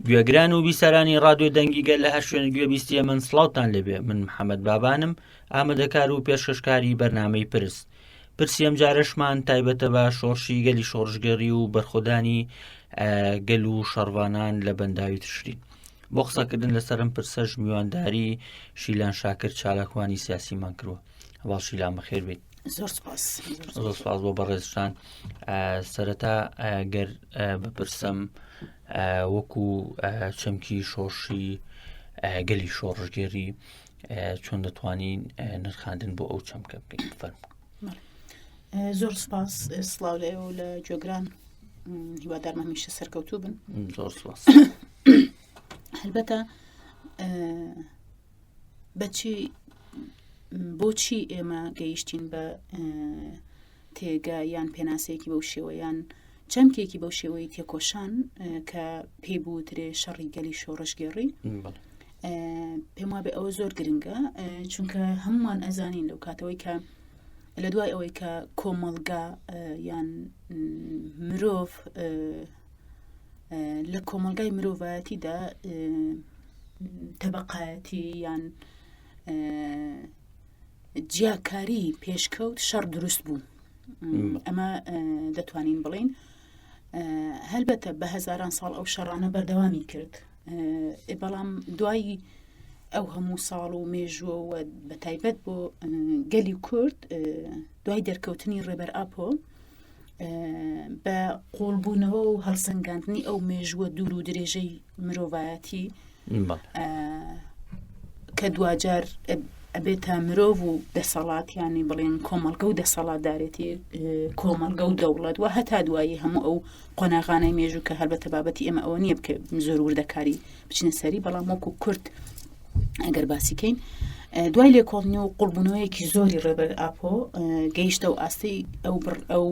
گوێگران و بیسەرانی ڕادیۆ دەنگی گەل لە هەر شوێن گوێ بیستیە من سڵاوتان لێبێ من محەممەد بابانم ئامادەکار و پێشکەشکاری بەرنامەی پرس پرسی ئەم جارەشمان تایبەتە بە شۆڕشی گەلی شۆڕشگێڕی و بەرخۆدانی گەل و شەڕوانان لە بەنداوی تشرین بۆ قسەکردن لەسەر ئەم پرسەش میوانداری شیلان شاکر چالاکوانی سیاسیمان کردووە هەواڵ شیلان بەخێر بێت زۆر سپاس زۆر سپاس بۆ بەڕێزتان سەرەتا گەر بپرسم وەکو چەمکی شۆڕشی گەلی شۆڕشگێری چۆن دەتوانین نرخاندن بۆ ئەو چەمکە بکەین فەرم زۆر سپاس سڵاو لە ئێوە لە گوێگران هیوادارم هەمیشە سەرکەوتوو بن زۆر سپاس هەلبەتە بەچی بۆچی ئێمە گەیشتین بە تێگە یان پێناسەیەکی بەو شێوە یان چەمکێکی بەو شێوەی تێکۆشان کە پێی بوترێ شەڕی گەلی شۆڕشگێڕی پێم وابێ ئەوە زۆر گرنگە چونکە هەمومان ئەزانین لەو کاتەوەی کە لە دوای ئەوەی کە کۆمەڵگا یان مرۆڤ لە کۆمەڵگای مرۆڤایەتیدا تەبقایەتی یان جیاکاری پێشکەوت شەڕ دروست بوو ئەمە دەتوانین بڵین هەلبەتە بە هەزاران ساڵ ئەو شەڕانە بەردەوامی کرد بەڵام دوایی ئەو هەموو ساڵ و مێژووەوە بە تایبەت بۆ گەلی کورد دوای دەرکەوتنی ڕێبەر ئاپۆ بە قوڵبوونەوە و هەڵسەنگاندنی ئەو مێژووە دوور و درێژەی مرۆڤایەتی کە دواجار ئەبێتە مرۆڤ و دەسەڵات ینی بڵێن کۆمەڵگە و دەسەڵاتدارێتی کۆمەڵگە و دەوڵەت و هەتا دوایی هەموو ئەو قۆناغانەی مێژوو کە هەلبەتە بابەتی ئێمە ئەوە نییە بکە زۆر وردەکاری بچینە سەری بەڵام وەکو کورت ئەگەر باسیکەین دوای لێکۆڵنی و قوڵبوونەوەیەکی زۆری ڕێبەر ئاپۆ گەیشتە و ئاستی ئەو بڕ ئەو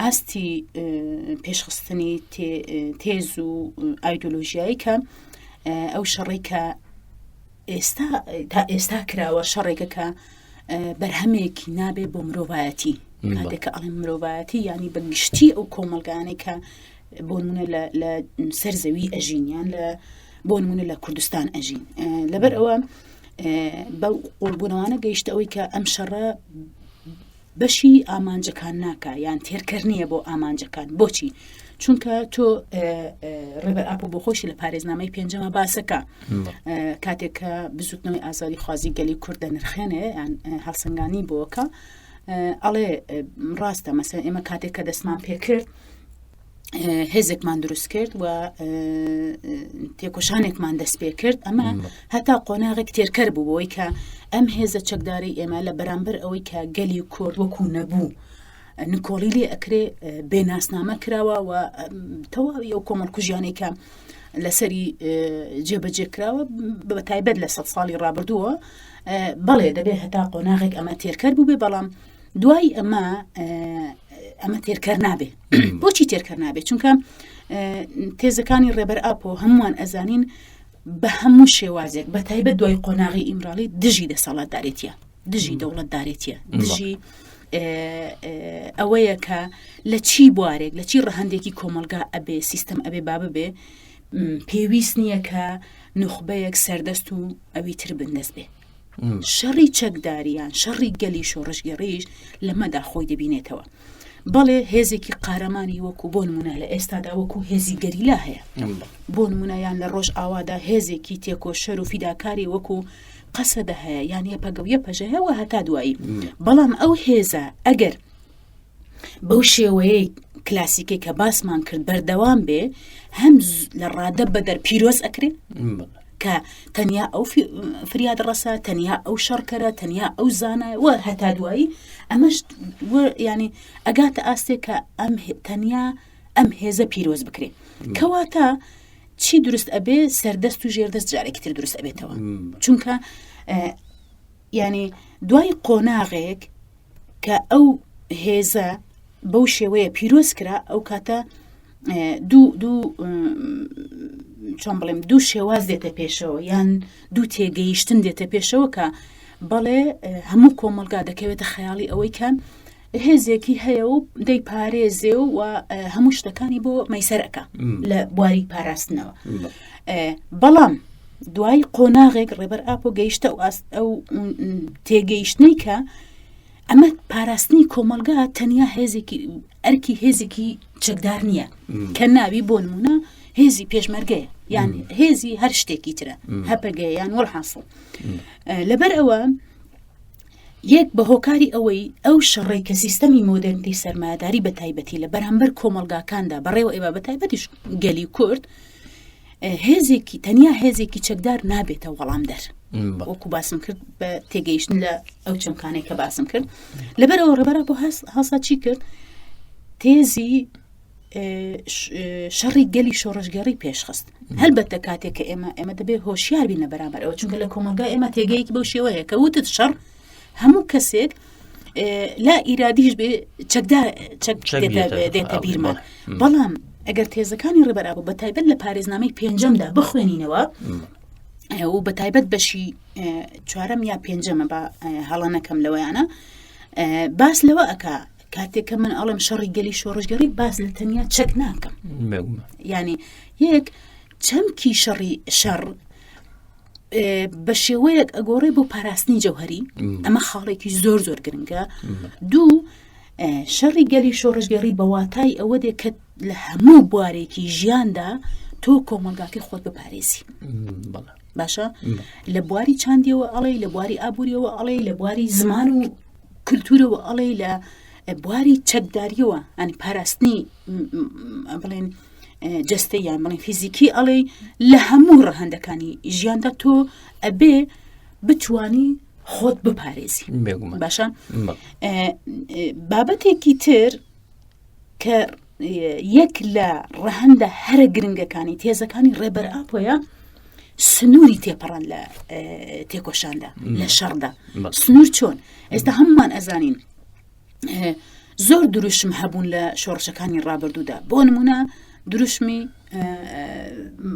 ئاستی پێشخستنی تێز و ئایدۆلۆژیایی کە ئەو شەڕی کە ئێستا تا ئێستا کراوە شەڕێکە کە بەرهەمێکی نابێ بۆ مرۆڤایەتی کاتێک کە ئەڵێن مرۆڤایەتی ینی بە گشتی ئەو کۆمەلگانێک کە بۆ نمونە لە سەر زەوی ئەژین یان لە بۆ نمونە لە کوردستان ئەژین لەبەر ئەوە بە قوڵبوونەوانە گەیشتە ئەوەی کە ئەم شەڕە بەشی ئامانجەکان ناکا یان تێرکەر نییە بۆ ئامانجەکان بۆچی چونکە تۆ ڕێبەر ئاپۆ بۆ خۆشی لە پارێزنامەی پێنجەمە باسەکە کاتێک کە بزوتنەوەی ئازادی خوازی گەلی کورد دەنرخێنێ یان هەڵسەنگانی بۆکە ئەڵێ ڕاستە مەسەن ئێمە کاتێک کە دەستمان پێکرد هێزێکمان دروست کرد و تێکۆشانێکمان دەست پێ کرد ئەمە هەتا قۆناغێک تێرکەر بوو بۆی کە ئەم هێزە چەکداری ئێمە لە بەرامبەر ئەوەی کە گەلی کورد وەکو نەبوو نکۆڵی لێ ئەکرێ بێناسنامە کراوە و تەواوی ئەو کۆمەڵکوژیانەی کە لەسەری جێبەجێ کراوە بە تایبەت لە سە ساڵی ڕابردووە بەڵێ دەبێت هەتا قۆناغێک ئەمە تێرکەر بوو بێ بەڵام دوای ئەمە ئەمە تێرکەر نابێ بۆچی تێرکەر نابێت چونکە تێزەکانی ڕێبەر ئاپۆ هەمووان ئەزانین بە هەموو شێوازێک بە تایبەت دوای قۆناغی ئیمراڵی دژی دەسەڵاتدارێتە دژی دەوڵەتدارێتە دژی ئەوەیە کە لە چی بوارێک لە چی ڕەهندێکی کۆمەلگا ئەبێ سیستم ئەبێ با ببێ پێویست نییە کە نوخبەیەک سەردەست و ئەوی تر بندەست بێ شەڕی چەکداریان شەڕی گەلی شۆڕشگێڕیش لەمەدا خۆی دەبینێتەوە. بەڵێ هێزێکی قارەمانی وەکو بۆ نمونە لە ئێستادا وەکو هێزی گەریلا هەیە بۆ نمونە یان لە ڕۆژ ئاوادا هێزێکی تێکۆشەر و فیداکاری وەکو قەسەدە هەیە یان یەپەگە و یەپەژە هەیە هەتا دوایی بەڵام ئەو هێزە ئەگەر بەو شێوەیەی کلاسیکەی کە باسمان کرد بەردەوام بێ هەم لە ڕادە بەدەر پیرۆز ئەکرێ کە تەنیا ئەو فریاد ڕەسە تەنیا ئەو شەڕکەرە تەنیا ئەو زانای وە هەتا دوایی ئەمەش ینی ئەگاتە ئاستێک کە ئەم تەنیا ئەم هێزە پیرۆز بکرێ کەواتە چی دروست ئەبێ سەردەست و ژێردەست جارێکی تر دروست ئەبێتەوە چونکە ینی دوای قۆناغێک کە ئەو هێزە بەو شێوەیە پیرۆز کرا ئەو کاتە دوو دوو چۆن بڵێم دوو شێواز دێتە پێشەوە یان دوو تێگەیشتن دێتە پێشەوە کە بەڵێ هەموو کۆمەلگا دەکەوێتە خەیاڵی ئەوەی کە. هێزێکی هەیە و دەیپارێزێ و هەموو شتەکانی بۆ مەیسەرەکە لە بواری پاراستنەوە بەڵام دوای قۆناغێک ڕێبەر ئاپۆ گەیشتە و ئاست ئەو تێگەیشتنەی کە ئەمە پاراستنی کۆمەلگا تەنیا هێزێکی ئەرکی هێزێکی چەکدار نییە کە ناوی بۆ نمونە هێزی پێشمەرگەیە یان هێزی هەر شتێکی ترە هەپەگەیە یان وەڵحاصل لەبەر ئەوە یەک بە هۆکاری ئەوەی ئەو شەڕەی کە سیستەمی مۆدێرنتەی سەرمایەداری بە تایبەتی لە بەرامبەر کۆمەڵگاکاندا بەڕێوە ئێبا بە تایبەتیش گەلی کورد هێزێکی تەنیا هێزێکی چەکدار نابێتە وەڵامدەر وەکو باسم کرد بە تێگەیشتن لە ئەو چەمکانەی کە باسم کرد لەبەر ئەوە ڕێبەر بۆ هەسا چی کرد تێزی شەڕی گەلی شۆڕشگێڕی پێشخست هەلبەتە کاتێک کە ئێمە ئێمە دەبێت هۆشیار بین لە بەرامبەر ئەوە چونکە لە کۆمەلگای ئێمە تێگەیەکی بەو شێوەیە کە وتت شەڕ هەموو کەسێک لا ئیرادیش بێ چەکدا چەک دێتە بیرمان بەڵام ئەگەر تێزەکانی ڕێبەر بوو بە تایبەت لە پارێزنامەی پێنجەمدا بخوێنینەوە و بە تایبەت بەشی چوارەم یا پێنجەمە بە هەڵە نەکەم لەوەیانە باس لەوە ئەک کاتێک کە من ئەڵێم شەڕی گەلی شۆڕشگەڕی باس لە تەنیا چەک ناکەم ینی یەک چەمکی شەڕی شەڕ بە شێوەیەک ئەگۆڕێ بۆ پاراستنی جەوهری ئەمە خاڵێکی زۆر زۆر گرنگە دوو شەڕی گەلی شۆڕشگەڕی بە واتای ئەوە دێ کە لە هەموو بوارێکی ژیاندا تۆ کۆمەلگاکەی خۆت بپارێزی باشە لە بواری چاندیەوە ئەڵێ لە بواری ئابووریەوە ئەڵێ لە بواری زمان و کلتورەوە ئەڵێی لە بواری چەکداریەوە ئەنی پاراستنی بڵێن جستە یان بڵێن فیزیکی ئەڵێ لە هەموو ڕەهەندەکانی ژیاندا تۆ ئەبێ بتانی خۆت بپارێزی باشە بابەتێکی تر کە یەک لە ڕەهەندە هەرە گرنگەکانی تێزەکانی ڕێبەر ئاپۆیە سنووری تێپەڕان لە تێکۆشاندا لە شەڕدا سنوور چۆن ئێستا هەمومان ئەزانین زۆر دروشم هەبوون لە شۆڕشەکانی ڕابردوودا بۆ نمونە دروشمی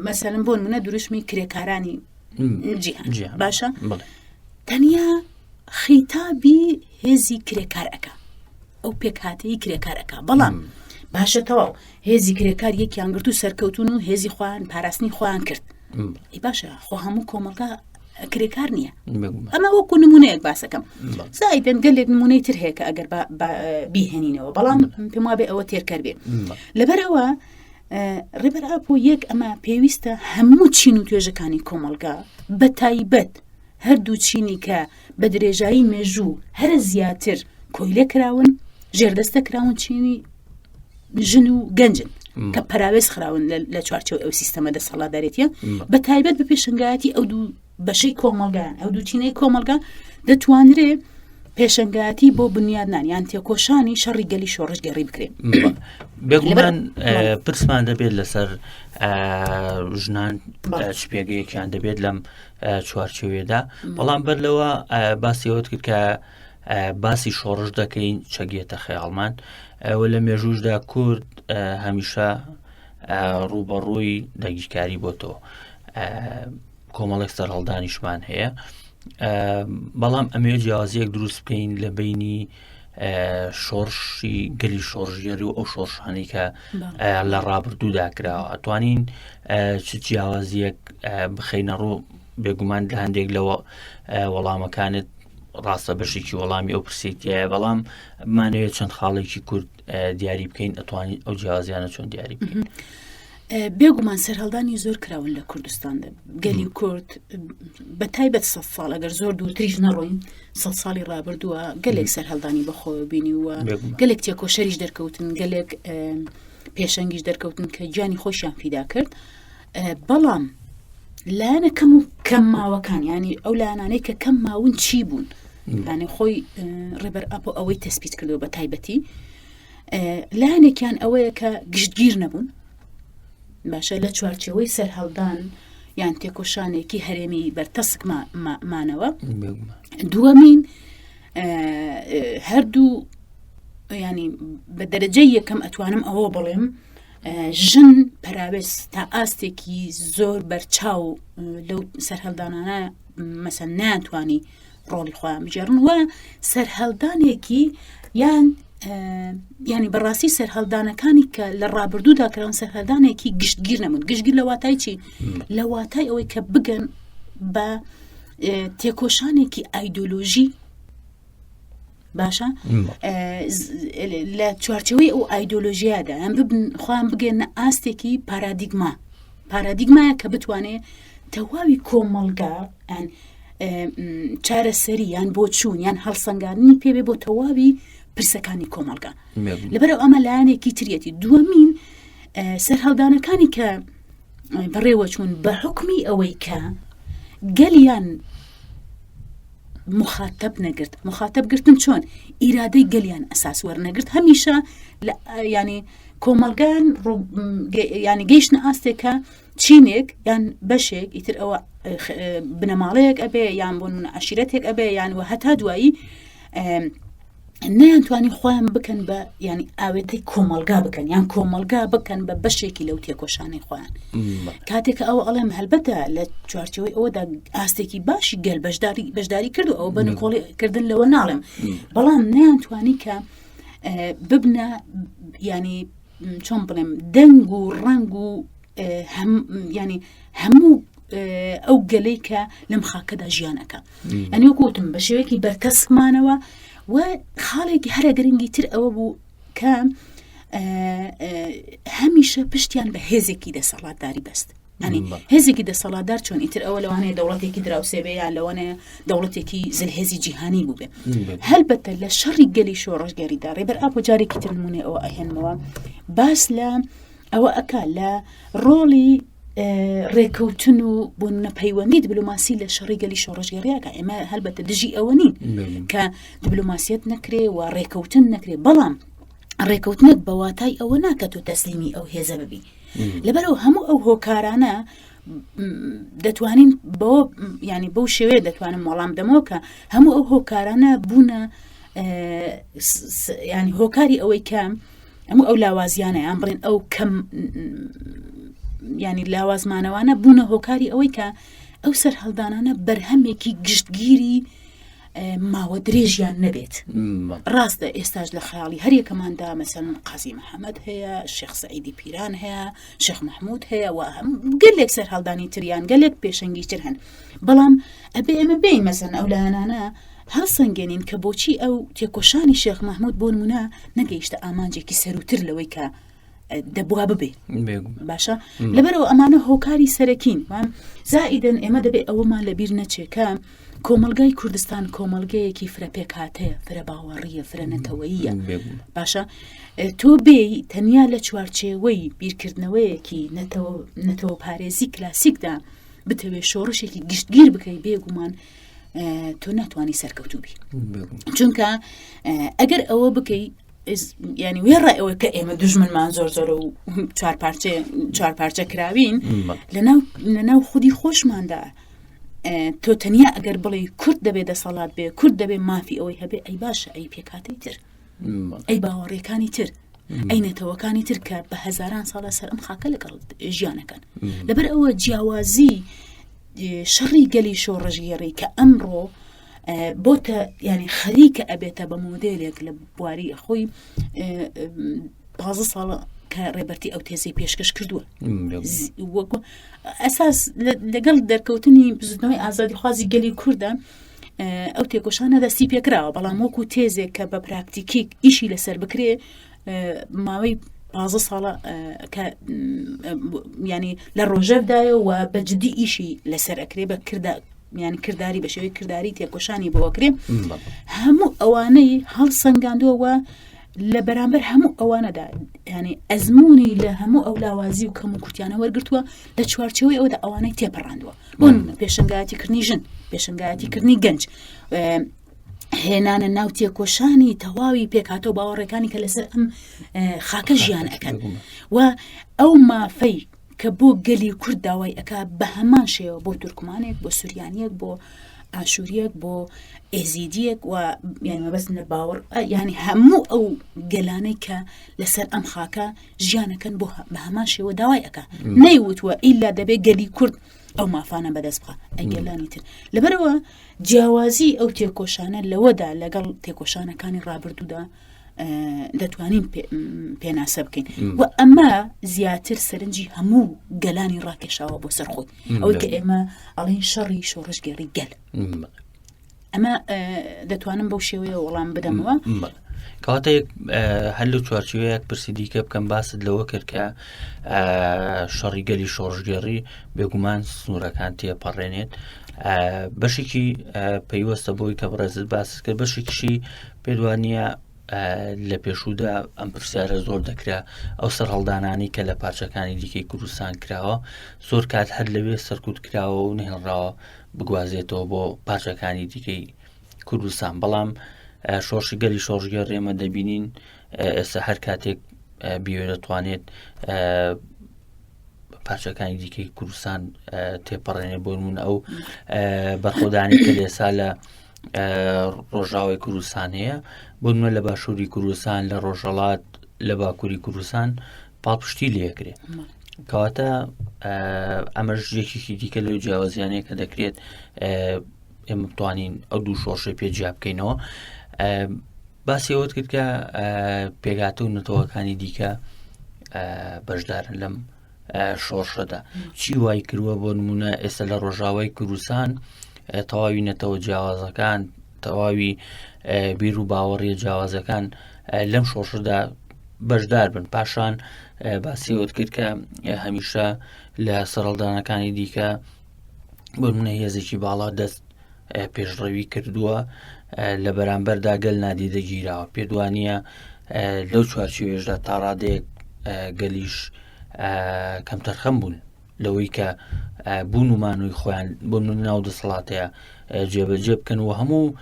مەسەلم بۆ نمونە دروشمی کرێکارانی جیهان باشە تەنیا خیتابی هێزی کرێکار ئەکا ئەو پێکهاتەی کرێکار ئەکا بەڵام باشە تەواو هێزی کرێکار یەکیان گرت و سەرکەوتون و هێزی خۆیان پاراستنی خۆیان کرد ئی باشە خۆ هەموو کۆمەڵگا کرێکار نییە ئەمە وەکو نمونەیەک باسەکەم زایدن گەلێک نمونەی تر هەیە کە ئەگەر بیهێنینەوە بەڵام پێم وابێ ئەوە تێرکەر بێ لەبەرەوە ڕێبەر ئاپۆ یەک ئەمە پێویستە هەموو چین و توێژەکانی کۆمەڵگا بە تایبەت هەردوو چینی کە بە درێژایی مێژوو هەرە زیاتر کۆیلە کراون، ژێردەستە کراون چینی ژن و گەنجن کە پەراوێز خراون لە چوارچێوەی ئەو سیستەمە دەسەڵاتدارێتیە بە تایبەت بە پێشنگایەتی ئەو دوو بەشەی کۆمەڵگان ئەو دوو چینەی کۆمەڵگا دەتوانرێ پێشەنگایەتی بۆ بنیادنان یان تێکۆشانی شەڕی گەلی شۆڕشگێڕی بکرێت بێگومان پرسمان دەبێت لەسەر ژنان چ پێگەیەکیان دەبێت لەم چوارچێوەیەدا بەڵام بەر لەوە باسی ئەوەت کرد کە باسی شۆڕش دەکەین چەگێتە خەیاڵمان ئەوە لە مێژوشدا کورد هەمیشە ڕووبەڕووی داگیرکاری بۆتەوە کۆمەڵێک سەرهەڵدانیشمان هەیە بەڵام ئەمێ جیاوازیەک دروست بکەین لە بینی شۆڕشی گەلی شۆڕژێری و ئەو شۆڕشانەی کە لە ڕابردوودا کراوە ئەتوانین چ جیاوازیەک بخەینە ڕوو بێگومان لە هەندێک لەوە وەڵامەکانت ڕاستە بەشێکی وەڵامی ئەو پرسیتیایە بەڵام بمانەوێت چەند خاڵێکی کورد دیاری بکەین ئەتوانین ئەو جیاوازیانە چۆن دیاری بکەین. بێگومان سەرهەڵدانی زۆر کراون لە کوردستاندا گەلی کورد بە تایبەت سە ساڵ ئەگەر زۆر دوورتریش نەڕۆین سە ساڵی ڕابردووە گەلێک سەرهەڵدانی بەخۆوە بینی وە گەلێک تێکۆشەریش دەرکەوتن گەلێک پێشەنگیش دەرکەوتن کە گیانی خۆشیان فیدا کرد بەڵام لایەنە کەم و کەم ماوەکان ینی ئەو لایەنانەی کە کەم ماون چی بوون ینی خۆی ڕێبەر ئاپۆ ئەوەی تەسپیت کردو بە تایبەتی لایەنێکیان ئەوەیە کە گشتگیر نەبوون باشە لە چوارچێوەی سەرهەڵدان یان تێکۆشانێکی هەرێمی بەرتەسک مانەوە دووەمین هەردوو ینی بە دەرەجەی یەکەم ئەتوانم ئەوە بڵێم ژن پەراوێز تا ئاستێکی زۆر بەرچاو لەو سەرهەڵدانانە مەسەن ناتوانانی. ڕۆڵی خۆیان بگێڕن و سەرهەڵدانێکی یان ینی بەڕاستی سەرهەڵدانەکانی کە لە ڕابردوودا کراون سەرهەڵدانێکی گشتگیر نەبوون گشتگیر لە واتای چی لە واتای ئەوەی کە بگەن بە تێکۆشانێکی ئایدۆلۆژی باشە لە چوارچەوەی ئەو ئایدۆلۆژیادا یان ببن خۆیان بگەنە ئاستێکی پارادیگما پارادیگمایە کە بتوانێت تەواوی کۆمەڵگا یان چارەسەری یان بۆچوون یان هەڵسەنگاندنی پێبێ بۆ تەواوی پرسەکانی کۆمەڵگا لەبەرەوە ئەمە لایەنێکی تریەتی دووەمین سەرهەڵدانەکانی کە بەڕێوە چوون بە حکمی ئەوەی کە گەلیان مخاتب نەگرت مخاتب گرتن چۆن ئیرادەی گەلیان ئەساس وەرنەگرت هەمیشە ینی کۆمەلگان ینی گەیشتە ئاستێکە چینێک یان بەشێک ئیتر ئەوە بنەماڵەیەک ئەبێ یان بۆ نمونە عشیرەتێک ئەبێ یان وە هەتا دوایی نەیانتوانی خۆیان بکەن بە ینی ئاوێتەی کۆمەلگا بکەن یان کۆمەلگا بکەن بە بەشێکی لەو تێکۆشانەی خۆیان کاتێک کە ئەوە ئەڵێم هەلبەتە لە چوارچەوەی ئەوەدا ئاستێکی باشی گەل بەشداری بەشداری کرد و ئەوە بە نکۆڵی کردن لەوە ناڵێم بەڵام نەیانتوانی کە ببنە ینی چۆن بڵێم دەنگ و ڕەنگ و هەم ینی هەموو ئەو گەلەی کە لەم خاکەدا ژیانەکە ئەنی وەکوتم بە شێوەیەکی بەرتەسکمانەوە و خاڵێکی هەرە گرنگی تر ئەوە بوو کە هەمیشە پشتیان بە هێزێکی دەسەڵاتداری بەست ینی هێزێکی دەسەڵاتدار چۆن ئیتر ئەوە لەوانەیە دەوڵەتێکی دراوسێ بێ یان لەوانەیە دەوڵەتێکی زلهێزی جیهانی بووبێ هەلبەتە لە شەڕی گەلی شۆڕشگێریدا ڕێبەر ئاپۆ جارێکی تر نمونەی ئەوە ئەهێنمەوە باس لە ئەوە ئەکا لە ڕۆڵی ڕێکەوتن و بۆ نمونە پەیوەندی دیبلۆماسی لە شەڕی گەلی شۆڕشگێڕیاکە ئێمە هەلبەتە دژی ئەوە نین کە دیبلۆماسیەت نەکرێ و ڕێکەوتن نەکرێ بەڵام ڕێکەوتنێک بە واتای ئەوە ناکە تۆ تەسلیمی ئەو هێزە ببی لەبەرەوە هەموو ئەو هۆکارانە دەتوانین بۆ ینی بەو شێوەیە دەتوانم وەڵام دەمەوە کە هەموو ئەو هۆکارانە بوونە ینی هۆکاری ئەوەی کە هەموو ئەو لاوازیانە یان بڵێن ئەو کەم ینی لاوازمانەوانە بوونە هۆکاری ئەوەی کە ئەو سەرهەڵدانانە بەرهەمێکی گشتگیری ماوە درێژیان نەبێت ڕاستە ئێستاش لە خەیاڵی هەریەکەماندا مەسەن قازی محەممەد هەیە شێخ سعیدی پیران هەیە شێخ مححمود هەیە و هەم گەلێک سەر هەڵدانی تریان گەلێک پێشەنگی تر هەن بەڵام ئەبێ ئێمە بێ مەسەن ئەو لایەنانە هەڵسەنگێنین کە بۆچی ئەو تێکۆشانی شێخ مححمود بۆ نمونە نەگەیشتە ئامانجێکی سەروتر لەوەی کە دەبوا ببێ باشە لەبەرەوە ئەمانە هۆکاری سەرەکین زائیدن ئێمە دەبێت ئەوەمان لەبیر نەچێکە کۆمەلگای کوردستان کۆمەلگەیەکی فرە پێکهاتەیە فرە باوەڕیە فرە نەتەوەیە باشە تۆ بێ تەنیا لە چوارچێوەی بیرکردنەوەیەکی نەتەوە پارێزی کلاسیکدا بتەوێت شۆڕشێکی گشتگیر بکەی بێگومان تۆ ناتوانانی سەرکەوتوبی چونکە ئەگەر ئەوە بکەی ینی وێڕای ئەوەی کە ئێمە دژمنمان زۆر زۆر و چوار پارچە چوار پارچە کراوین لەناو لەناو خودی خۆشماندا تۆ تەنیا ئەگەر بڵێ کورد دەبێ دەسەڵات بێ کورد دەبێ مافی ئەوەی هەبێ ئەی باشە ئەی پێکاتی تر ئەی باوەڕیەکانی تر ئەی نەتەوەکانی تر کە بە هەزاران ساڵە سەر ئەم خاکە لەگەڵ ژیانەکەن لەبەر ئەوە جیاوازی شەڕی گەلی شۆڕشگێڕی کە ئەمڕۆ بۆتە ینی خەریکە ئەبێتە بە مۆدێلێک لە بواری خۆی پازە ساڵە کە ڕێبەرتی ئەو تێزەی پێشکەش کردووە وەکو ئەساس لەگەڵ دەرکەوتنی بزوتنەوەی ئازادیخوازی گەلی کووردە ئەو تێکۆشانە دەستی پێکراوە بەڵام وەکو تێزێک کە بە پراکتیکی ئیشی لەسەر بکرێ ماوەی پازە ساڵە کە ینی لە ڕۆژەڤدایە و بە جدی ئیشی لەسەر ئەکرێ بە کردا یان کرداری بە شێوەی کرداری تێکۆشانی بۆکرێ هەموو ئەوانەی هەڵسەنگاندووە لە بەرامبەر هەموو ئەوانەدا ینی ئەزمموی لە هەموو ئەو لاوازی و کەم و کورتیانە وەرگتووە لە چوارچەوەی ئەودا ئەوانەی تێپەڕاندووە بۆ پێشنگایەتی کردنی ژن پێشنگایەتی کردنی گەنج هێنانە ناو تێکۆشانی تەواوی پێکهاتە و باوەڕەکانی کە لەسەر ئەم خاکە ژیان ئەەکەن و ئەو مافەی کە بۆ گەلی کورد داوای ئەک بە هەمان شێوە بۆ تورکمانێک بۆ سوریانیەک بۆ ئاشووریەک بۆ ئێزیدیەک و یان مەبەست لە باوەڕ ینی هەموو ئەو گەلانەی کە لەسەر ئەم خاکە ژیانەکەن بۆ بە هەمان شێوە داوای ئەک نەیوتووە ئیلا دەبێت گەلی کورد. ئەو مافانە بەدەست بخە ئەی گەلانی تر لەبەرەوە جیاوازی ئەو تێکۆشانە لەوەدا لەگەڵ تێکۆشانەکانی ڕابردوودا دەتوانین پێناسە بکەین و ئەمە زیاتر سەرنجی هەموو گەلانی ڕاکێشاوە بۆ سەر خۆی ئەوەی کە ئێمە ئەڵێن شەڕی شۆڕشگێڕی گەل ئەمە دەتوانم بەو شێوەیە وەڵام بدەمەوە. کەواتە هەر لەو چوارچێوەیەک پرسی دیکە بکەم باست لەوە کرد کە شەڕی گەلی شۆڕشگێڕی بێگومان سنوورەکان تێپەڕێنێت بەشێکی پەیوەستە بۆی کە بەڕێزت باست کرد بەشێکیشی پێدوانە لە پێشوودا ئەم پرسیارە زۆر دەکرا ئەو سەرهەڵدانانی کە لە پارچەکانی دیکەی کوردستان کراوە زۆر کات هەر لەوێ سەرکوت کراوە و نهێڵراوە بگوازێتەوە بۆ پارچەکانی دیکەی کوردستان بەڵام شۆڕشی گەلی شۆڕشگێڕ ئێمە دەبینین ئێستا هەر کاتێک بیوێ دەتوانێت پارچەکانی دیکەی کوردستان تێپەڕێنێ بۆ من ئەو بەرخۆدانی کە لێسا لە ڕۆژاوای کوردستان هەیە بۆ منە لە باشووری کوردستان لە ڕۆژەڵات لە باکووری کوردستان پاڵپشتی لەکرێ کەواتە ئەمەش یەکێکی دیکە لەو جیاوازیانەیە کە دەکرێت ئێمە بتوانین ئەو دوو شۆڕشەی پێ جیا بکەینەوە باسی ئەوەت کرد کە پێگاتە و نەتەوەکانی دیکە بەشدارن لەم شۆڕشەدا چی وای کردووە بۆ نمونە ئێستا لە ڕۆژاوای کوردستان تەواوی نەتەوە جیاوازەکان تەواوی بیر و باوەڕیە جیاوازەکان لەم شۆڕشەدا بەشدار بن پاشان باسی ئەوت کرد کە هەمیشە لە سەرهەڵدانەکانی دیکە بۆ منە هێزێکی باڵا دەست پێشڕەوی کردووە لە بەرامبەردا گەل نادیدە گیراوە پێدوانە لەو چوارچێوێژدا تاڕادەیەک گەلیش کەمتەرخەم بوون لەوەی کە بوون و مانووی خۆیان بۆ ناو دەسەڵاتەیە جێبەجێ بکەن و هەموو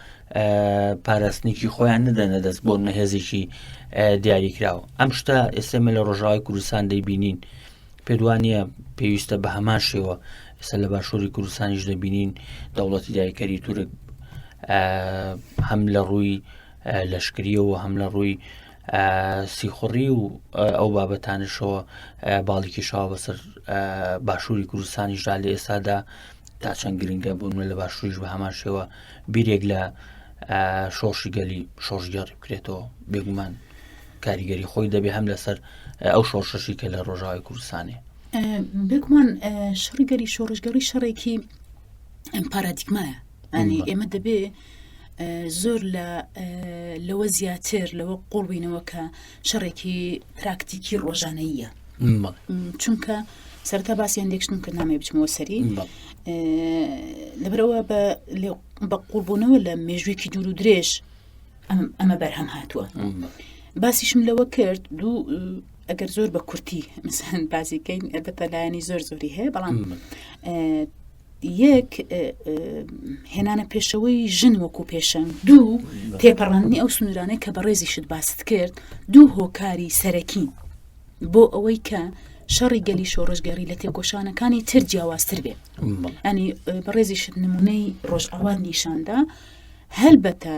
پاراستنێکی خۆیان ندەنە دەست بۆ نەهێزێکی دیاریکراوە ئەم شتە ئێستا لە ڕۆژاوای کوردستان دەیبینین پێدوانە پێویستە بە هەمان شێوە ئێستا لە باشووری کوردستانیش دەبینین دەوڵەتی دایکەری تورک هەم لە ڕووی لەشکریەوە هەم لە ڕووی سیخوڕی و ئەو بابەتانشەوە باڵی کێشاوە بەسەر باشووری کوردستانیشدا لە ئێستادا تا چەند گرنگە بوون لە باشووریش بە هەمان شێوە بیرێک لە شۆڕشی گەلی شۆڕشگێڕی بکرێتەوە بێگومان کاریگەری خۆی دەبێ هەم لەسەر ئەو شۆڕشەشی کە لە ڕۆژاوای کوردستانێ بێگومان شەڕی گەلی شۆڕشگەڕی شەڕێکی پارادیگمایە ئەنی ئێمە دەبێ زۆر لە لەوە زیاتر لەوە قوڵبینەوە کە شەڕێکی پراکتیکی ڕۆژانەیە چونکە سەرتا باسی هەندێک شتم کرد نامێ بچمەوە سەری لەبەرەوە بە قوڵبوونەوە لە مێژوویەکی دوور و درێژ ئەمە بەرهەم هاتووە باسیشم لەوە کرد دوو ئەگەر زۆر بە کورتی مثلەن بازیکەین ئەلبەتە لایەنی زۆر زۆری هەیە بەڵام یەک هێنانە پێشەوەی ژن وەکو پێشەنگ دوو تێپەڕاندنی ئەو سنوورانەی کە بەڕێزیشت باست کرد دوو هۆکاری سەرەکین بۆ ئەوەی کە شەڕی گەلی شۆڕشگەڕی لە تێکۆشانەکانی تر جیاوازتر بێ ئەنی بەڕێزیشت نمونەی ڕۆژئاوات نیشاندا هەلبەتە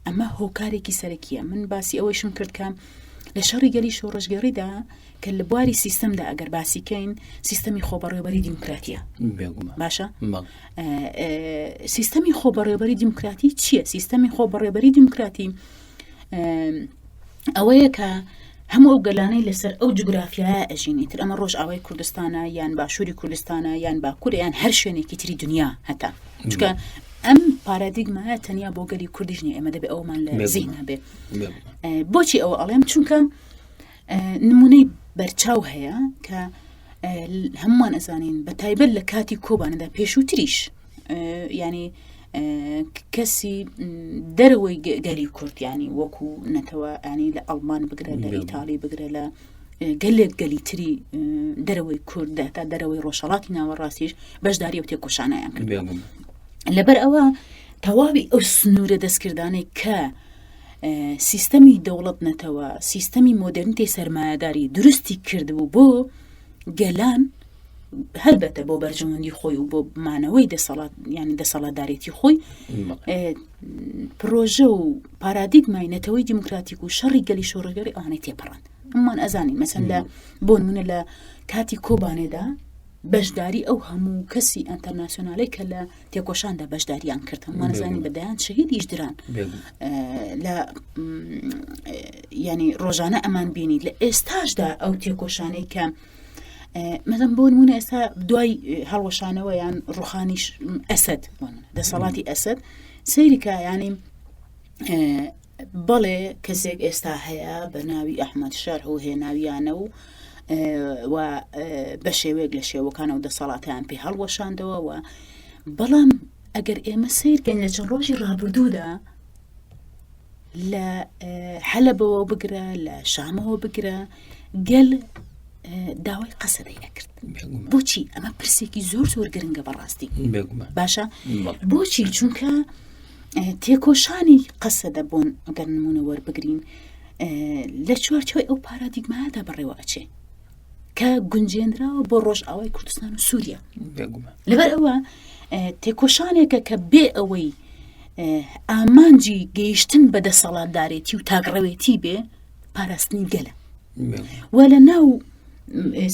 ئەمە هۆکارێکی سەرەکیە من باسی ئەوەیشم کرد کە لە شەڕی گەلی شۆڕشگەڕیدا کە لە بواری سیستەمدا ئەگەر باسی کەین سیستەمی خۆبەڕێوەبەری دیموکراتیە باشە سیستەمی خۆبەڕێوەبەری دیموکراتی چییە سیستەمی خۆبەڕێوەبەری دیموکراتی ئەوەیە کە هەموو ئەو گەلانەی لەسەر ئەو جوگرافیایە ئەژینی تر ئەمە ڕۆژ ئاوای کوردستانە یان باشووری کوردستانە یان باکوور یان هەر شوێنێکی تری دنیا هەتا چکە ئەم پارادیگمایە تەنیا بۆ گەلی کوردیش نیە ئێمە دەبێ ئەومان لە زیهنا بێ بۆچی ئەوە ئەڵێم چونکە نمونەی بەرچاو هەیە کە هەمووان ئەزانین بە تایبەت لە کاتی کۆبانەدا پێشووتریش ینی کەسی دەرەوەی گەلی کورد ینی وەکو نەتەوە ینی لە ئەڵمان بگرە لە ئیتالی بگرە لە گەلێک گەلی تری دەرەوەی کورد تا دەرەوەی ڕۆژهڵاتی ناوەڕاستیش بەشداری و تێکۆشانیان کرد لەبەر ئەوە تەواوی ئەو سنوورە دەستکردانەی کە سیستەمی دەوڵەت نەتەوە، سیستەمی مۆدێرنیتەی سەرمایەداری دروستی کردبوو بۆ گەلان هەلبەتە بۆ بەرژەوەندی خۆی و بۆ مانەوەی دەسەڵات ینی دەسەڵاتدارێتی خۆی پرۆژە و پارادیگمای نەتەوەی دیموکراتیک و شەڕی گەلی شۆڕگەری ئەوانەی تێپەڕاند هەمووان ئەزانین مەسەن لە بۆ نمونە لە کاتی کۆبانێدا. بەشداری ئەو هەموو کەسی ئەتەرناسیۆنالەی کە لە تێکۆشاندا بەشداریان کرد هەمووانزانی بە دەیان شەهیدیش دران لە ینی ڕۆژانە ئەمان بینی لە ئێستاشدا ئەو تێکۆشانەی کە مەزم بۆ نمونە ئێستا دوای هەڵوەشانەوە یان ڕوخانیش ئەسد دەسەڵاتی ئەسد سەیریکە ینی بەڵێ کەسێک ئێستا هەیە بە ناوی ئەحمەد شەرع و هێناویانە و و بە شێوەیەک لە شێوەکان و دەسەڵاتیان پێ هەڵوەشاندەوە و بەڵام ئەگەر ئێمە سیرکەین لە چەند ڕۆژی ڕابردوودا لە حەلەبەوە بگرە لە شامەوە بگرە گەل داوای قەسەدەی ئەکرد بۆچی ئەمە پرسێکی زۆر زۆر گرنگە بەڕاستی باشە بۆچی چونکە تێکۆشانی قەسەدە بۆن ئەگەر نمونە وەربگرین لە چوارچەوەی ئەو پارادیگمادا بەڕێوە ئەچێ کە گونجێنراوە بۆ ڕۆژئاوای کوردستان و سووریا لەبەر ئەوە تێکۆشانێکە کە بێ ئەوەی ئامانجی گەیشتن بە دەسەڵاتدارێتی و تاکڕەوێتی بێ پاراستنی گەلە و لە ناو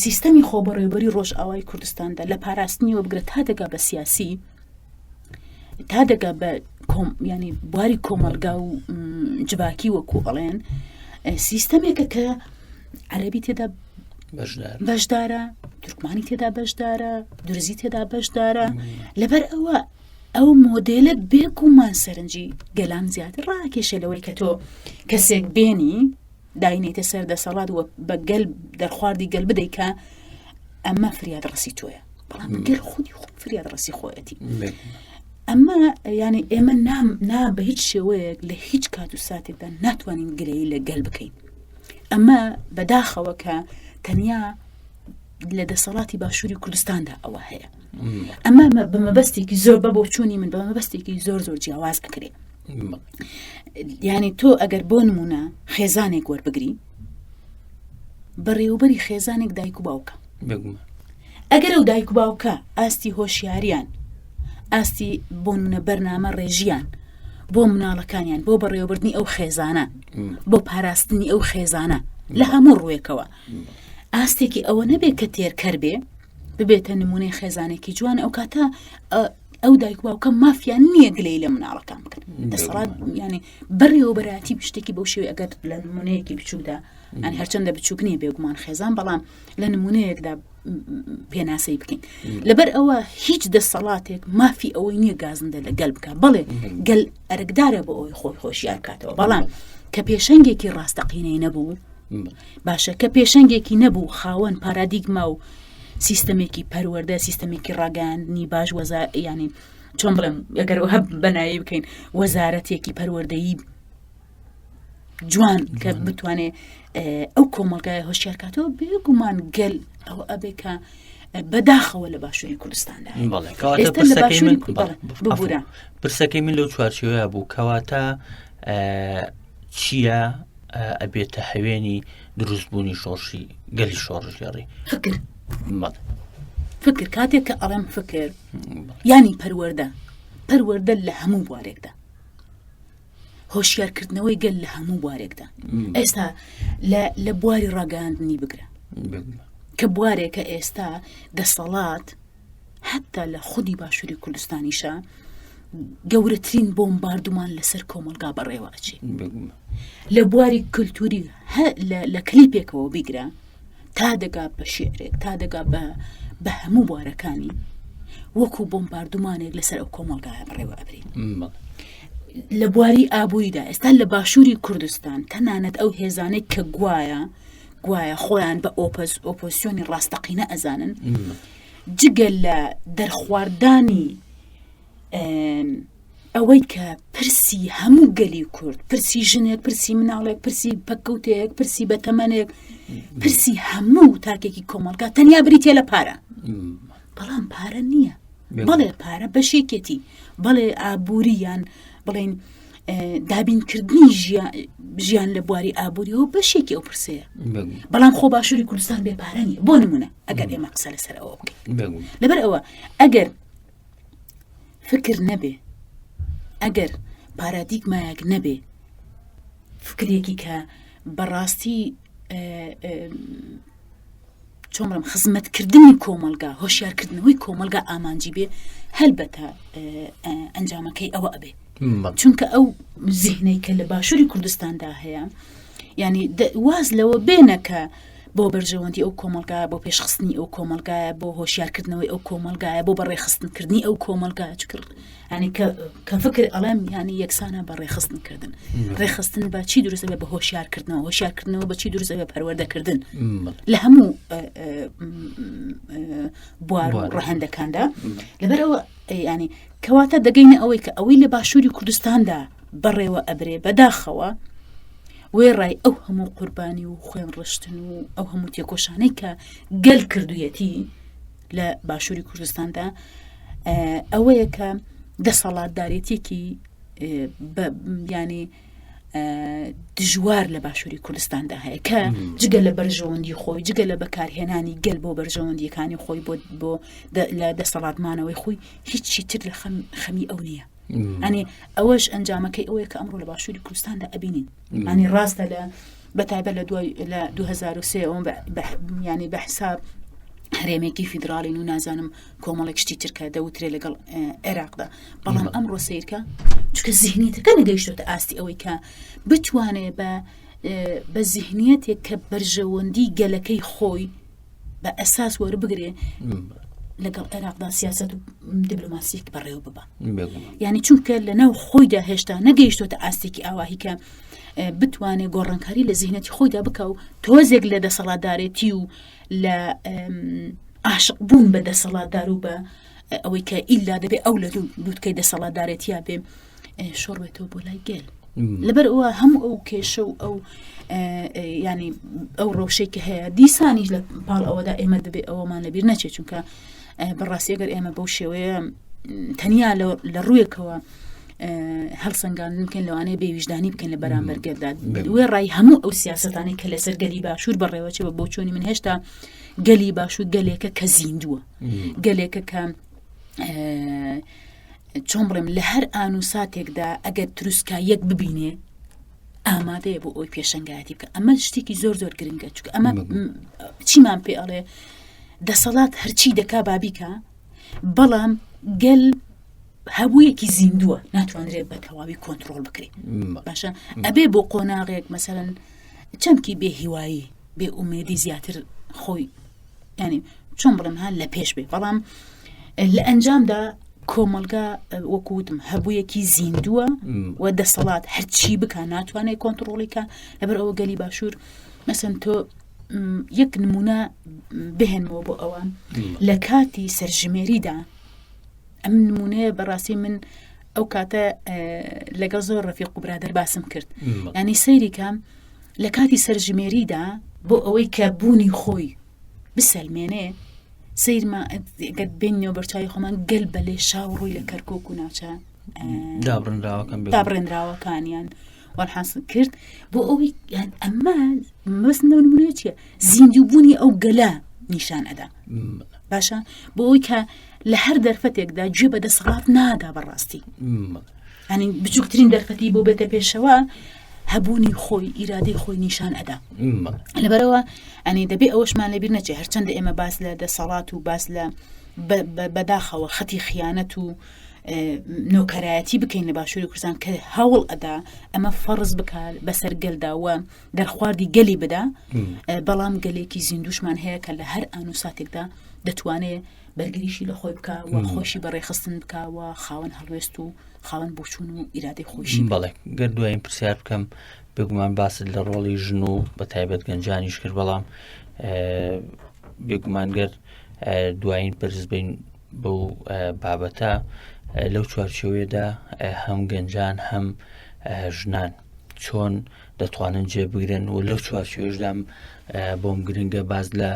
سیستەمی خۆبەڕێوبەری ڕۆژئاوای کوردستاندا لە پاراستنیەوە بگرە تا دەگا بە سیاسی تا دەگا بە ینی بواری کۆمەلگا و جڤاکی وەکو ئەڵێن سیستەمێکە کە عەربی تێدا بەشدارە تورکمانی تێدا بەشدارە درزی تێدا بەشدارە لەبەر ئەوە ئەو مۆدێلە بێگومان سەرنجی گەلان زیاتر ڕاکێشە لەوەی کە تۆ کەسێک بێنی داینێتە سەر دەسەڵات و بە گەل دەرخواردی گەل بدەیت کە ئەمە فریاد ڕسی تۆیە بەڵام گەل خودی خۆ فریاد ڕسی خۆیەتی ئەمە ینی ئێمە نام نا بە هیچ شێوەیەک لە هیچ کات و ساتێکدا ناتوانین گلەیی لە گەل بکەین ئەمە بەداخەوە کە تەنیا لە دەسەڵاتی باشووری کوردستاندا ئەوە هەیە ئەمە بە مەبەستێکی زۆر بە بۆچوونی من بە مەبەستێکی زۆر زۆر جیاواز ئەکرێ یعنی تۆ ئەگەر بۆ نمونە خێزانێک وەربگری بەڕێوبەری خێزانێک دایک و باوکە ئەگەر ئەو دایک و باوکە ئاستی هۆشیاریان ئاستی بۆ منە بەرنامە ڕێژیان بۆ مناڵەکانیان بۆ بەڕێوەبردننی ئەو خێزانە بۆ پاراستنی ئەو خێزانە لە هەموو ڕوویەکەوە ئاستێکی ئەوە نەبێت کە تێرکەر بێ ببێتە نمونەی خێزانێکی جوان ئەو کاتە ئەو دایک باوکە مافیان نییە گلەی لە مناڵەکان بکەن دەسەڵات ینی بەڕێوەبەرایەتی شتێکی بەو شێوەی ئەگەر لە نمونەیەکی بچووکدا ئەنی هەرچەندە بچووک نییە بێگومان خێزان بەڵام لە نمونەیەکدا پێناسەی بکەین لەبەر ئەوە هیچ دەسەڵاتێک مافی ئەوەی نییە گازندە لە گەل بکە بەڵێ گەل ئەرکدارە بۆ ئەوەی خۆی خۆشیار کاتەوە بەڵام کە پێشەنگێکی ڕاستەقینەی نەبوو باشە کە پێشەنگێکی نەبوو خاوەن پارادیگما و سیستەمێکی پەروەردە سیستەمێکی ڕاگەاندنی باش وەزا ینی چۆن بڵێم ئەگەر هەب بەنایی بکەین وەزارەتێکی پەروەردەیی جوان کە بتوانێت ئەو کۆمەلگای هۆشیار کاتەوە بێگومان گەل ئەو ئەبێ کە بەداخەوە لە باشووری کوردستاندا پرسەکەی من لەو چوارچێوەیە بوو کەواتە چییە ئەبێتە هەوێنی دروستبوونی شۆڕشی گەلی شۆڕشگێڕی فکر فکر کاتێک کە ئەڵێم فکر ینی پەروەردە پەروەردە لە هەموو بوارێکدا هۆشیارکردنەوەی گەل لە هەموو بوارێکدا ئێستا لە بواری ڕاگەاندنی بگرە کە بوارێکە ئێستا دەسەڵات حتا لە خودی باشووری کوردستانیشە گەورەترین بۆمباردومان لەسەر کۆمەلگا بەڕێوە ئەچێ لە بواری کللتوری لە کلیپێکەوە بیگرە تا دەگا بە شعرێک تا دەگا بە بە هەموو بوارەکانی وەکو بۆمباردومانێک لەسەر ئەو کۆمەلگایە بەڕێوە ئەبرین لە بواری ئابووریدا ئێستا لە باشووری کوردستان تەنانەت ئەو هێزانێک کە گوایە گوایە خۆیان بە ئۆپەز ئۆپۆسیۆنی ڕاستەقینە ئەزانن جگە لە دەرخواردانی ئەوەی کە پرسی هەموو گەلی کورد پرسی ژنێک پرسی مناڵێک پرسی پەککەوتەیەک پرسی بەتەمەنێک پرسی هەموو تاکێکی کۆمەڵگا تەنیا بریتە لە پارە بەڵام پارە نییە بەڵێ پارە بەشێکێتی بەڵێ ئابووریان بڵین دابینکردنی ژیان لە بواری ئابووریەوە بەشێکی ئەو پرسەیە بەڵام خۆ باشووری کوردستان بێ پارە نیە بۆ نمونە ئەگەر ئێمە قسە لەسەر ئەوە بکەین لەبەر ئەوە ئەگەر فکر نەبێ ئەگەر پارادیگمایەک نەبێ فکرێکی کە بەڕاستی. چۆن بڵێم خزمەتکردنی کۆمەڵگا هۆشیارکردنەوەی کۆمەڵگا ئامانجی بێ هەلبەتە ئەنجامەکەی ئەوە ئەبێ چونکە ئەو زیهنەی کە لە باشووری کوردستاندا هەیە ینی واز لەوە بێنە کە بۆ بەرژەوەندی ئەو کۆمەلگا بۆ پێشخستنی ئەو کۆمەلگایە بۆ هۆشیارکردنەوەی ئەو کۆمەلگایە بۆ بەڕێخستنکردنی ئەو کۆمەلگا چکر ینی کە کە فکر ئەڵێم ینی یەکسانە بە ڕێخستن کردن ڕێخستن بە چی دروست بە هۆشیارکردنەوە هۆشیارکردنەوە بە چی دروست بە پەروەردەکردن لە هەموو بوار و ڕەهەندەکاندا لەبەرەوە ینی کەواتە دەگەینە ئەوەی کە ئەوەی لە باشووری کوردستاندا بەڕێوە ئەبرێ بەداخەوە وێڕای ئەو هەموو قوربانی و خوێن ڕشتن و ئەو هەموو تێکۆشانەی کە گەل کردویەتی لە باشووری کوردستاندا ئەوەیە کە دەسەڵاتدارێتێکی ینی دژوار لە باشووری کوردستاندا هەیە کە جگە لە بەرژەوەندی خۆی جگە لە بەکارهێنانی گەل بۆ بەرژەوەندیەکانی خۆی بۆ بۆ لە دەسەڵاتمانەوەی خۆی هیچی تر لە خەمی ئەو نییە ئەنی ئەوەش ئەنجامەکەی ئەوەیە کە ئەمڕۆ لە باشووری کوردستاندا ئەبینین ئەنی ڕاستە لە بەتایبەت لە دوای لە 2023 ئەوم ینی بە حساب هەرێمێکی فیدراڵین و نازانم کۆمەڵێک شتی ترکە دەوترێ لەگەڵ عێراقدا بەڵام ئەمڕۆ سیرکە چکە زیهنیەتەکە نەگەیشتۆتە ئاستی ئەوەی کە بتوانێ بە بە زیهنیەتێک کە بەرژەوەندی گەلەکەی خۆی بە ئەساس وەربگرێ لەگەڵ عێراقدا سیاست و دیبلۆماسیک بەڕێوە ببە ینی چونکە لە ناو خۆیدا هێشتا نەگەیشتۆتە ئاستێکی ئاواهی کە بتوانێت گۆڕانکاری لە زیهنەتی خۆیدا بکە و تۆزێک لە دەسەڵاتدارێتی و لە عاشق بوون بە دەسەڵاتدار و بە ئەوەی کە ئیلا دەبێ ئەو لە لوتکەی دەسەڵاتدارێتیا بێ شۆڕ بێتەوە بۆ لای گەل لەبەر ئەوە هەموو ئەو کێشە و ئەو ینی ئەو ڕەوشەی کە هەیە دیسانیش لە پاڵ ئەوەدا ئێمە دەبێ ئەوەمان لەبیر نەچێت چونکە بەڕاستی ئەگەر ئێمە بەو شێوەیە تەنیا لە ڕوویەکەوە هەڵسەنگاندن بکەین لەوانەیە بێویژدانی بکەین لە بەرامبەر گەلدا وێ ڕای هەموو ئەو سیاستانەی کە لەسەر گەلی باشوور بەڕێوەچێ بە بۆچۆنی من هێشتا گەلی باشوور گەلێکە کە زیندووە گەلێکە کە چۆن بڵێم لە هەر ئان و ساتێکدا ئەگەر تروسکا یەک ببینێ ئامادەیە بۆ ئەوی پێشەنگایەتی بکە ئەمە شتێکی زۆر زۆر گرنگە چونکە ئەمە چیمان پێ ئەڵێ دەسەڵات هەرچی دەکا بابیکە بەڵام گەل هەبوویەکی زیندووە ناتوانرێت بە تەواوی کۆنتترۆل بکرێت باشە ئەبێ بۆ قۆناغێک مەسەرەن چەمکی بێهیوایی بێ ئومێدی زیاتر خۆی ینی چۆن بڵێم ها لە پێش بێ بەڵام لە ئەنجامدا کۆمەلگا وەکوتم هەبوویەکی زیندووە و دەسەڵات هەرچی بکە ناتوانێت کۆنتترۆڵیکە لەبەر ئەوە گەلی باشوور مەسن تۆ یەک نمونە بهێنمەوە بۆ ئەوە لە کاتی سەرژمێریدا ئەم نمونەیە بەڕاستی من ئەو کاتە لەگەڵ زۆر ڕەفیق و برادەر باسم کرد ینی سەیریکە لە کاتی سەرژمێریدا بۆ ئەوەی کە بوونی خۆی بسەلمێنێ سەیرما گەر بینەوە بەرچوی خۆمان گەل بە لێشاو ڕووی لە کەرکک و ناوچە دابڕنراوەکانیان وەرحاصل کرد بۆ ئەوەی ئەمە مەبەست لەو نمونەیە چییە زیندوو بوونی ئەو گەلە نیشان ئەدا باشە بۆ ئەوی کە لە هەر دەرفەتێکدا گوێ بە دەسەڵات نادا بەڕاستی ئەنی بچووکترین دەرفەتی بۆ بێتە پێشەوە هەبوونی خۆی ئیرادەی خۆی نیشان ئەدا لەبەرەوە ئەنی دەبێ ئەوەشمان لەبیر نەچێ هەرچەندە ئێمە باس لە دەسەڵات و باس لە بەداخەوە خەتی خیانەت و نۆکەرایەتی بکەین لە باشووری کوردستان کە هەوڵ ئەدا ئەمە فەرز بکات بەسەر گەلدا وە دەرخواردی گەلی بدا بەڵام گەلێکی زیندوشمان هەیە کە لە هەر ئان و ساتێکدا دەتوانێت بەرگریشی لە خۆی بکە و خۆشی بە ڕێخستن بکە و خاوەن هەڵوێست و خاوەن بۆچوون و ئیرادەی خۆشی بەڵێ گەر دوایین پرسیار بکەم بێگومان باست لە ڕۆڵی ژن و بە تایبەت گەنجانیش کرد بەڵام بێگومان گەر دوایین پرس بین بەو بابەتە لەو چوارچێوەیەدا هەم گەنجان هەم ژنان چۆن دەتوانن جێ بگرن و لەو چوارچێوەشدا بۆم گرنگە باز لە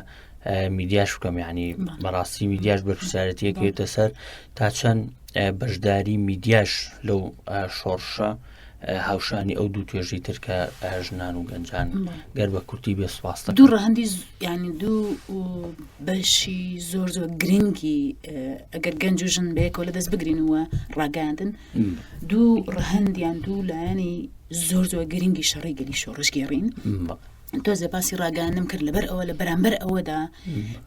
میدیاش بکەم ینی بەڕاستی میدیاش بەرپسیارەتیەکەوێتە سەر تا چەند بەشداری میدیاش لەو شۆڕشە هاوشانی ئەو دوو توێژی تر کە ژنان و گەنجان گەر بە کورتی بێ سپاس دوو ڕەهەندی ینی دوو بەشی زۆر زۆر گرنگی ئەگەر گەنج و ژن بەیەکەوە لە دەست بگرینەوە ڕاگەاندن دوو ڕەهەندیان دوو لایەنی زۆر زۆر گرنگی شەڕی گەلی شۆڕشگێڕین. تۆزێ باسی ڕاگەیاندنم کرد لەبەر ئەوە لە بەرامبەر ئەوەدا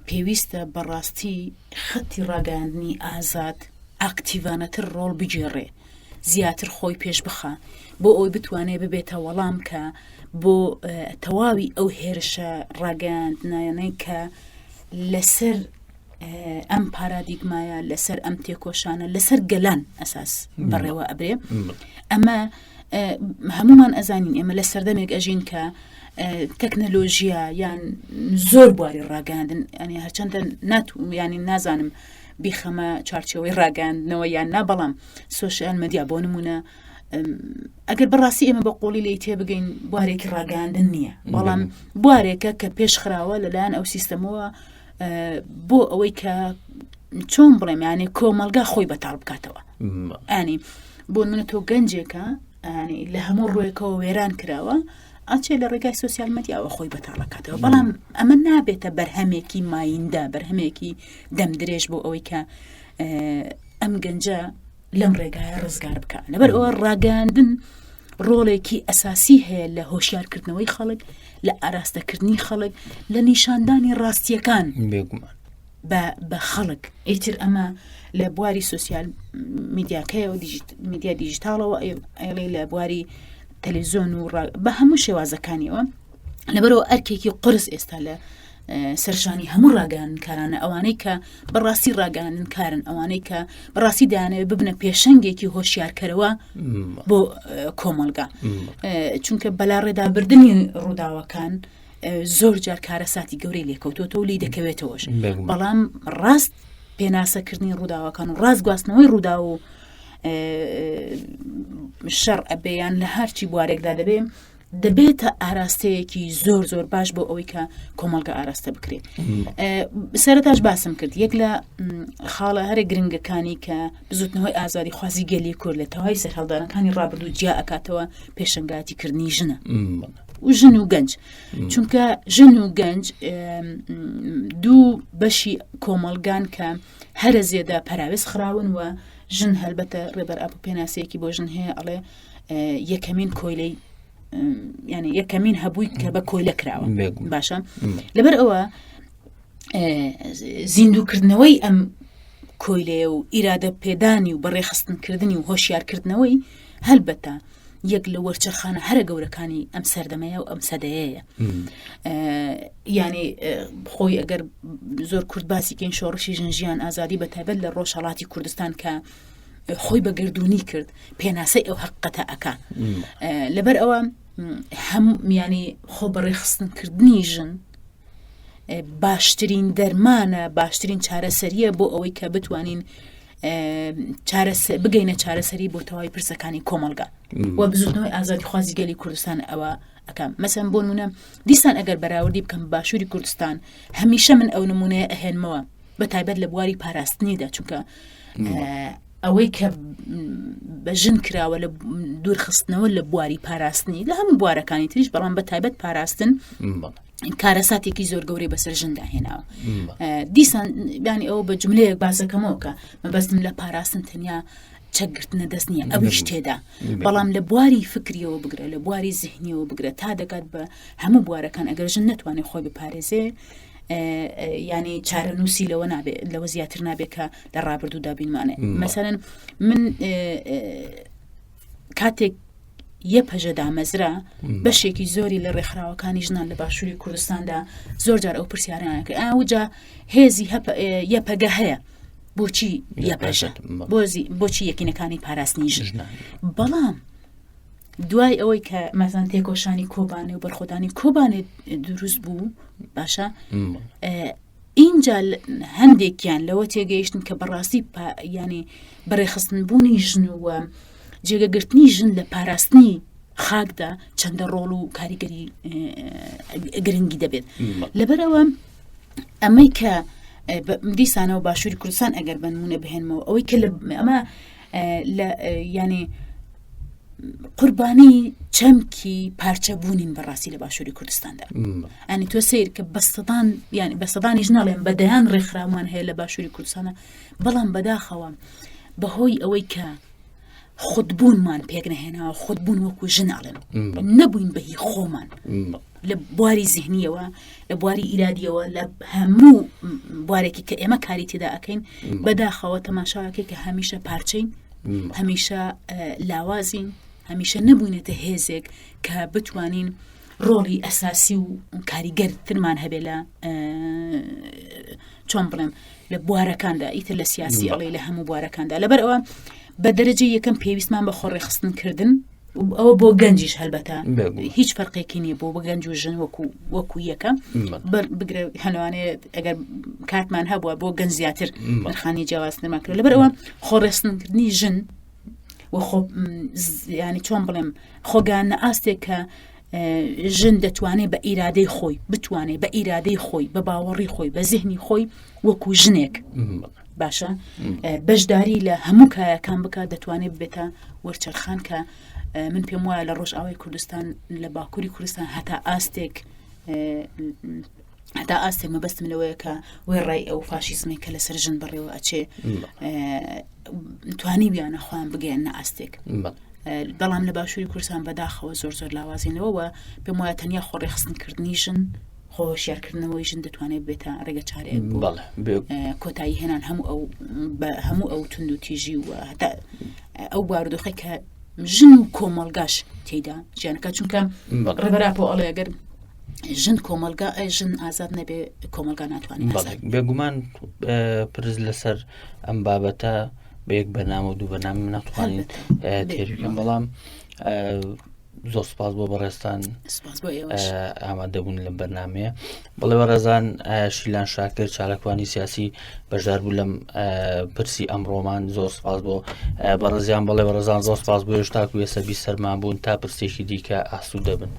پێویستە بەڕاستی خەتی ڕاگەیاندنی ئازاد ئاکتیڤانەتر ڕۆڵ بگێڕێ زیاتر خۆی پێش بخا بۆ ئەوی بتوانێ ببێتە وەڵام کە بۆ تەواوی ئەو هێرشە ڕاگەیاندنایانەی کە لەسەر ئەم پارادیگمایە لەسەر ئەم تێکۆشانە لەسەر گەلان ئەساس بەڕێوە ئەبرێ ئەمە هەمومان ئەزانین ئێمە لە سەردەمێک ئەژین کە تەکنەلۆژیە یان زۆر بواری ڕاگەاندن ینی هەرچەندە نات ینی نازانم بیخەمە چوارچەوەی ڕاگەاندنەوە یان نا بەڵام سوۆسیال مەدیا بۆ نمونە ئەگەر بەڕاستی ئێمە بە قۆڵی لی تێبگەین بوارێکی ڕاگەاندن نییە بەڵام بوارێکە کە پێشخراوە لەلایەن ئەو سیستەمەوە بۆ ئەوەی کە چۆن بڵێم یانێ کۆمەلگا خۆی بەتاڵ بکاتەوە ئەنی بۆ منە تۆ گەنجێکە ئەنی لە هەموو ڕوویەکەوە وێران کراوە ئەچێ لە ڕێگای سوسیال مەدیاوە خۆی بەتاڵەکاتەوە بەڵام ئەمە نابێتە بەرهەمێکی مایندە بەرهەمێکی دەم درێژ بۆ ئەوەی کە ئەم گەنجە لەم ڕێگایە ڕزگار بکە لەبەر ئەوە ڕاگەاندن ڕۆڵێکی ئەساسی هەیە لە هۆشیارکردنەوەی خەڵک لە ئاراستەکردنی خەڵک لە نیشاندانی ڕاستیەکان بێگومان بە خەڵک ئیتر ئەمە لە بواری سوسیال میدیاکەیەوە میدیا دیجیتاڵەوە ئەڵێ لە بواری تەلەڤزیۆن و بە هەموو شێوازەکانیەوە لەبەرەوە ئەرکێکی قرس ئێستا لە سەرشانی هەموو ڕاگەیاندنکارانە ئەوانەی کە بەڕاستی ڕاگەیاندنکارن ئەوانەی کە بەڕاستی دەیانەوێت ببنە پێشەنگێکی هۆشیارکەرەوە بۆ کۆمەڵگا چونکە بەلاڕێدابردننی ڕووداوەکان زۆر جار کارەساتی گەورەی لێکەوتۆتەوە لی دەکەوێتەوەش بەڵام ڕاست پێناسەکردنی ڕووداوەکان و ڕاست گواستنەوەی ڕوودا و شەڕ ئەبێیان لە هەرچی بوارێکدا دەبێ دەبێتە ئاراستەیەکی زۆر زۆر باش بۆ ئەوەی کە کۆمەڵگە ئاراستە بکرێت سەرتاش باسم کرد یەک لە خاڵە هەرە گرنگەکانی کە بزوتنەوەی ئازادی خوازی گەلی کورد لە تەواوی سەرهەڵدانەکانی ڕابردوو جیا ئەکاتەوە پێشنگاتی کردنی ژنە و ژن و گەنج چونکە ژن و گەنج دوو بەشی کۆمەڵگان کە هەرە زێدە پەراوێز خراون و ژن هەلبەتە ڕێبەر ئاپۆ پێناسەیەکی بۆ ژن هەیە ئەڵێ یەکەمین کۆیلەی ینی یەکەمین هەبووی کە بە کۆیلە کراوە باشە لەبەر ئەوە زیندووکردنەوەی ئەم کۆیلەیە و ئیرادە پێدانی و بەڕێخستنکردنی و هۆشیارکردنەوەی هەلبەتە یەک لە وەرچەرخانە هەرە گەورەکانی ئەم سەردەمەیە و ئەم سەدەیەیە ینی خۆی ئەگەر زۆر کورد باسیکەین شۆڕشی ژن ژیان ئازادی بە تایبەت لە ڕۆژهڵاتی کوردستان کە خۆی بە گردردونی کرد پێناسەی ئەو حقەتە ئەک لەبەر ئەوە هەم ینی خۆ بەڕێخستنکردنی ژن باشترین دەرمانە باشترین چارەسەریە بۆ ئەوەی کە بتوانین بگەینە چارەسەری بۆ تەواوی پرسەکانی کۆمەلگا و بزوتنەوەی ئازادی خوازی گەلی کوردستان ئەوە ئەەکەم مەسەن بۆ نمونە دیسان ئەگەر بەراوردی بکەم باشووری کوردستان هەمیشە من ئەو نمونەیە ئەهێنمەوە بە تایبەت لە بواری پاراستنیدا چونکە ئەوەی کە بە ژن کراوە لە دوورخستنەوە لە بواری پاراستنی لە هەموو بوارەکانی تریش بەڵام بە تایبەت پاراستن کارەساتێکی زۆر گەورەی بەسەر ژندا هێناوە دیسان بیانی ئەوە بە جملەیەک باسەکەمەوە کە مەبەستم لە پاراستن تەنیا چەکگرتنە دەست نییە ئەویش تێدا بەڵام لە بواری فکریەوە بگرە لە بواری زیهنیەوە بگرە تا دەگات بە هەموو بوارەکان ئەگەر ژن نتوانێت خۆی بپارێزێ ینی چارەنووسی لەوە نابێت لەوە زیاتر نابێت کە لە ڕابردوودا بینمانێ مەسەرەن من کاتێک یەپەژە دامەزرا بەشێکی زۆری لە ڕێکخراوەکانی ژنان لە باشووری کوردستاندا زۆر جار ئەو پرسیارانە کرد ئاوجا هێزی یەپەگە هەیە بۆچی یەپەژە بۆزی بۆچی یەکینەکانی پاراستنی ژنان بەڵام دوای ئەوەی کە مەزان تێکۆشانی کۆبانێ و بەرخۆدانی کۆبانێ دروست بوو باشە ئینجا هەندێکیان لەوە تێگەیشتن کە بەڕاستی ینی بەڕێخستن بوونی ژن و جێگەگرتنی ژن لە پاراستنی خاکدا چەندە ڕۆڵ و کاریگەری گرنگی دەبێت لەبەرەوە ئەمەی کە دیسانەوە باشووری کوردستان ئەگەر بنمونە بهێنمەوە ئەوەی کە ئەمە لە ینی قوربانی چەمکی پارچە بوونین بەڕاستی لە باشووری کوردستاندا ئەنی تۆ سیر کە بەسەدان یعنی بە سەدانیش ناڵێم بە دەیان ڕێکخراومان هەیە لە باشووری کوردستانە بەڵام بەداخەوە بەهۆی ئەوەی کە خودبوونمان پێک نەهێناوە خودبوون وەکو ژن ئەڵێن نەبووین بەهی خۆمان. لە بواری زیهنیەوە لە بواری ئیرادیەوە لە هەموو بوارێکی کە ئێمە کاری تێدا ئەەکەین بەداخەوە تەماشاکەی کە هەمیشە پارچەین هەمیشە لاوازین هەمیشە نەبووینەتە هێزێک کە بتوانین ڕۆڵی ئەساسی و کاریگەرترمان هەبێ لە چۆن بڵێم لە بوارەکاندا ئیتر لە سیاسی ئەڵێ لە هەموو بوارەکاندا لەبەر ئەوە بە دەرەجە یەکەم پێویستمان بە خۆڕێخستن کردن ئەوە بۆ گەنجیش هەلبەتە هیچ فەرقێکی نییە بۆ بە گەنج و ژن وەکو وەکو یەکە بگرە هەنوانێت ئەگەر کاتمان هەبووە بۆ گەنج زیاتر نرخانی جیاوازترمان کرد لەبەر ئەوە خۆڕێستنکردنی ژن و خۆ ینی چۆن بڵێم خۆگانە ئاستێک کە ژن دەتوانێت بە ئیرادەی خۆی بتوانێت بە ئیرادەی خۆی بە باوەڕی خۆی بە زیهنی خۆی وەکو ژنێک باشە بەشداری لە هەموو کایەکان بکات دەتوانێت ببێتە وەرچەرخان کە من پێم وایە لە ڕۆژئاوای کوردستان لە باکووری کوردستان هەتا ئاستێک هەتا ئاستێک مەبەستم لەوەیە کە وێڕای ئەو فاشیزمی کە لەسەر ژن بەڕێوە ئەچێ توانیویانە خۆیان بگەیەنە ئاستێک بەڵام لە باشووری کوردستان بەداخەوە زۆر زۆر لاوازینەوە پێم وایە تەنیا خۆ ڕێخستنکردنی ژن خۆ هۆشیارکردنەوەی ژن دەتوانێت بێتە ڕێگە چارەیەک بۆ کۆتایی هێنان هەموو ئەو هەموو ئەو تونند و تیژی و هەتا ئەو بارودۆخی کە ژن و کۆمەلگاش تێدا ژیانەکە چونکە ڕێبەراپۆ ئەڵێ ئەگەر ژن کۆمەلگا ژن ئازاد نەبێ کۆمەلگا ناتوانێت بێگومان پرس لەسەر ئەم بابەتە بە یەک بەرنامە و دوو بەرنامە ناتوانین تێرکەم بەڵام زۆر سپاس بۆ بەڕێزتان ئامادەبوون لەم بەرنمەیە بەڵێ بەڕێزان شیلان شاکر چالاکوانی سیاسی بەشدار بوو لەم پرسی ئەمڕۆمان زۆر سپاس بۆ بەڕێزیان بەڵێ بەڕێزان زۆر سپاس بۆ هێشتاکو ئێستا بیسەرمان بوون تا پرسێکی دیکە ئاسوو دەبن.